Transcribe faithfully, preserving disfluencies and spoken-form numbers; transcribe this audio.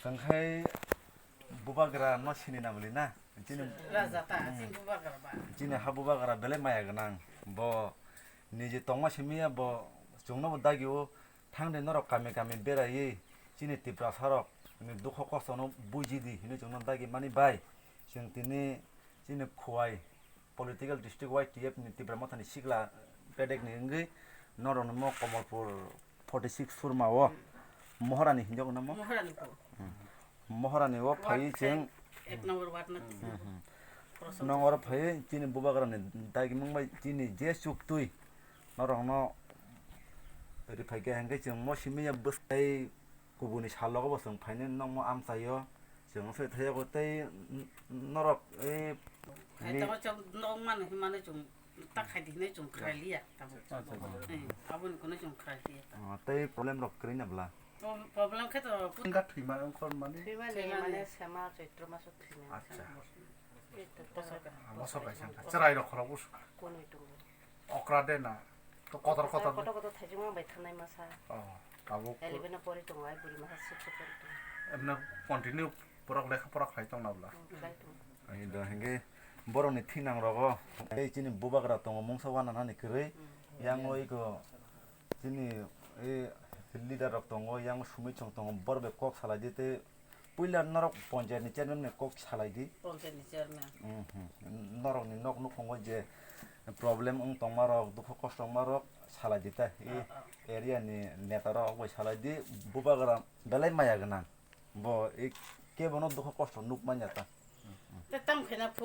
Tongkhai bubagra no sini na bwlwi na? Chini Raja ta, chini bubagra ba. Chini ha bubagra belai maya gwnang. Bo niji tongma simi ya bo chwngno bo dagi o thang de norok kami kami beraiwi chini Tiprasa rok ni dukho kosto no buji di hinwi chwngno dagi mani bai. Chwng tini chini Khowai political district Y T F ni Tipra Mothani sikla bedek ni wngwi norok ni mo Komolpur forty six Surma o Moharani hinjak na mo? Moharani po. Moharani o phai chwng ek number ward na. Nong oro phai chini bubagra ni dagi mung bai chini je chuktwi norok no ri phai khe hwnkhe chwng mo simi ya bwsai kubuni salogo bo chwng phainai nokmo amchaio chwng se thaiyago tei norok ei Hai tamo chwng nok mano himano chwng tak khai di hinwi chwng khwrai liya tamo. Acha, acha. Eh, aboni kono chwng khwrai liya tamo. Ah, tei problem rok kwrwi na bwla? Pro-, problem khe to Wngkha thwima wngkhor mani? Thwimani Thwimani. Mane sema Choitro maso thwimani. Acha. Ito to Ah, moso kaisa wngkha. Chwrai rok khorok us. Kunui tongo. Okra de na. To kotor kotor. Kotor kotor thaijima bai thanai masa. Oh, tabuk. Eleven o pori tongo, ai buri masa six o pori tongo. Emna continue borok lekha pora khlai tong na bwla? Hmm, khlai tongo. Ani do hingke borok ni thinang rogo. Tei chini bubagra tongo mungsa wana nani kwrwi. Hmm. Yang o iko chini e leader rok tongo, yang sumui chong tongo, borok bai kok salai di tei Puila norok ponchayat ni chairman bai kok salai di. Ponchayat ni chairman. Mhm. Norok ni nok nukhungo je problem wng tongma rok, dukhu kosto wngma rok salai di ta. I Ah, ah. Area ni neta rok bai salai di. Bubagra belai maya gwnang. Bo i kebo no dukhu kosto nuk manya ta. Te tam khe na